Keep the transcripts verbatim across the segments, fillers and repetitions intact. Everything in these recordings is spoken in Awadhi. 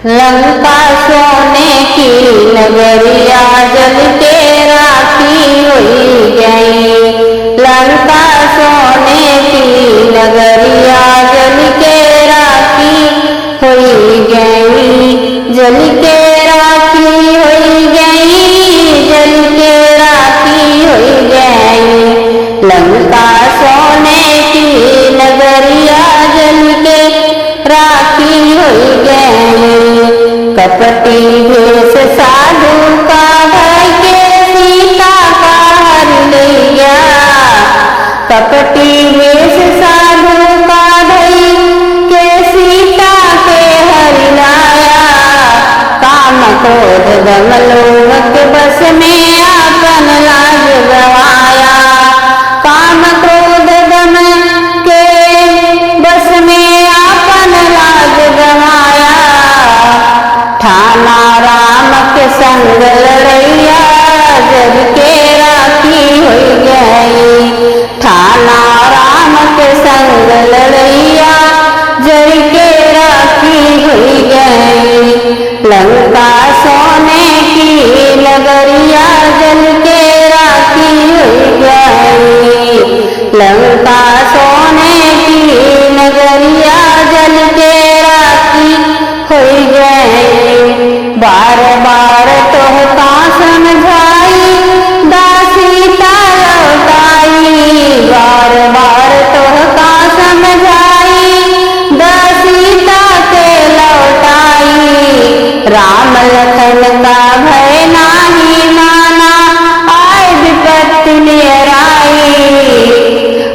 लंका सोने की नगरिया जल के राखी होई गई। लंका सोने की नगरिया जल के राखी होई गई। जल के राखी होई गई, जल के राखी होई गई। लंका सोने की नगरिया जल के राखी होई गई। कपटी भेष साधु का भई के सीता का हरि लइया। कपटी भेष साधु का भई के सीता के हरि लाया। काम क्रोध दम लोभ के बस में आपन लाज गवाया। काम क्रोध दम के बस में आपन लाज गवाया। ठाना राम के संग लड़ैया जर के राखी होई गई। ठाना राम के संग लड़ैया जर के राखी होई गई। लंका सोने की नगरिया जल के राखी होई गई। लंका सोने की नगरिया जल के राखी होई गई। बार बार तोहका समझाई, दा सीता लौटाई। बार बार तोहका समझाई, दा सीता के लौटाई। राम लखन का भय नाही माना, आए विपत्ति नियराई।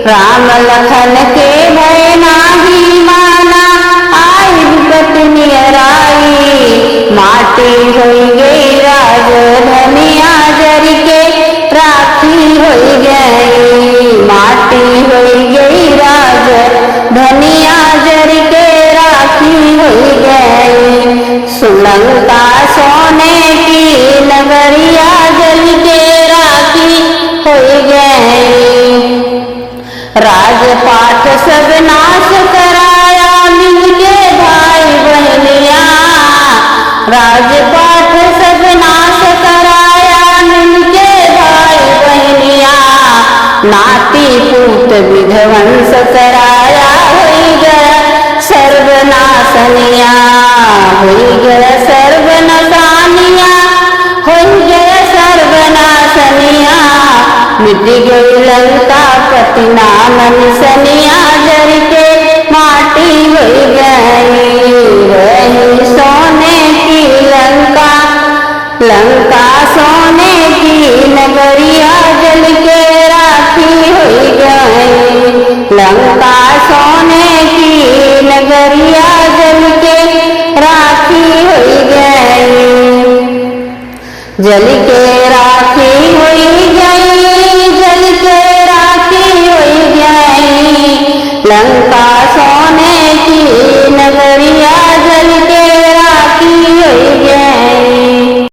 राम लखन के भय नाही माना, आई विपत्ति नियराई। माटी होई गई राजधनिया जर के राखी होई गई। माटी होई गई राजधनिया जर के राखी होई गई। लंका सोने की नगरिया जल के राखी होई गई। राजपाट सब नाश कराया मिलके भाई बहनिया। राजपाट सब नाश कराया मिलके भाई बहनिया। नाती पूत विध्वंस कराया होई गया सर्वनाशनिया। होई गया सर्वनाशनिया, होई गया सर्वनाशनिया। मिट गई लंका पति नाम निसनिया जर के माटी होई गई। रही सोने की लंका, लंका सोने की नगरिया जल के राखी होई गई। लंका सोने की नगरिया जल के राखी होई गई। जल के राखी होई गई, जल के राखी होई गई। लंका